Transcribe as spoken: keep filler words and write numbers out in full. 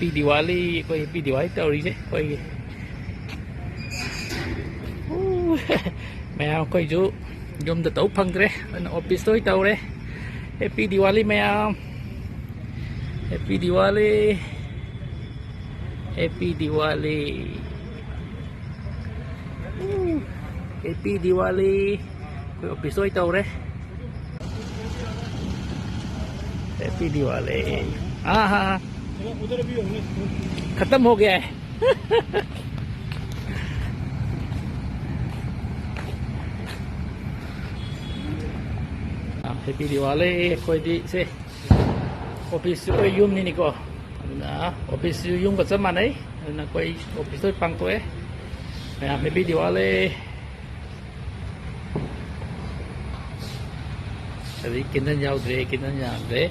Happy Diwali, ꯑꯩꯈꯣꯏ Happy Diwali ꯇꯧꯔꯤꯁꯦ ꯑꯩꯈꯣꯏꯒꯤ꯫ ꯎ, ꯃꯌꯥꯝ ꯑꯩꯈꯣꯏꯁꯨ ꯌꯨꯝꯗ ꯇꯧ ꯐꯪꯗ꯭ꯔꯦ, ꯑꯗꯨꯅ ꯑꯣꯐꯤꯁꯇ ꯑꯣꯏ ꯇꯧꯔꯦ꯫ Happy Diwali ꯃꯌꯥꯝ, Happy Diwali, Happy Diwali, Happy Diwali꯫ ꯑꯩꯈꯣꯏ ꯑꯣꯐꯤꯁ ꯑꯣꯏ ꯇꯧꯔꯦ꯫ Happy Diwali. हाँ, हाँ, हाँ। खत्म हो गया है। ꯑꯥ, Happy Diwali꯫ ꯑꯩꯈꯣꯏꯗꯤ ꯁꯦ ꯑꯣꯐꯤꯁꯁꯨ ꯑꯩꯈꯣꯏ ꯌꯨꯝꯅꯤꯅꯤꯀꯣ, ꯑꯗꯨꯅ ꯑꯣꯐꯤꯁꯁꯨ ꯌꯨꯝꯒ ꯆꯞ ꯃꯥꯟꯅꯩ꯫ ꯑꯗꯨꯅ ꯑꯩꯈꯣꯏ ꯑꯣꯐꯤꯁꯇ ꯄꯥꯡꯊꯣꯛꯑꯦ꯫ ꯃꯌꯥꯝ Happy Diwali꯫ ꯑꯗꯩ candle ꯌꯥꯎꯗ꯭ꯔꯦ, candle ꯌꯥꯎꯗ꯭ꯔꯦ꯫